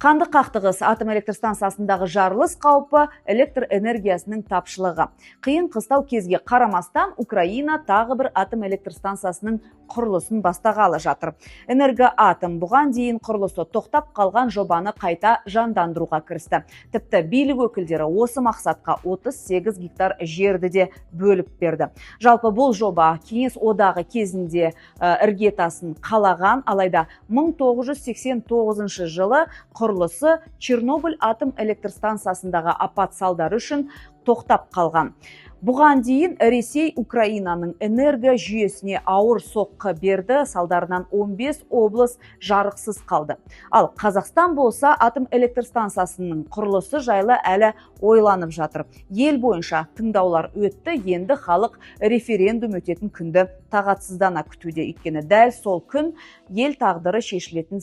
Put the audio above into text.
Қанды қақтығыс, атом электр станциясындағы жарылыс қаупі, электр энергиясының тапшылығы. Қиын қыстау кезге қарамастан, Украина тағы бір атом электр станциясының құрылысын бастағалы жатыр. Энергоатом бұған дейін құрылысы тоқтап қалған жобаны қайта жандандыруға кірісті. Тіпті билік өкілдері осы мақсатқа 38 гектар жерді де бөліп берді. Жалпы, бұл жоба Кеңес Одағы кезінде іргетасын қалаған, алайда 1989 жылы құрылысы Чернобыль атом электр станциясындағы апат салдары үшін тоқтап қалған. Бұған дейін Ресей Украинаның энерго жүйесіне ауыр соққы берді, салдарынан 15 облыс жарықсыз қалды. Ал Қазақстан болса, атом электр станциясының құрылысы жайлы әлі ойланып жатыр. Ел бойынша тыңдаулар өтті, енді халық референдум өтетін күнді тағатсыздана күтуде. Өйткені дәл сол күн ел тағдыры шешілетін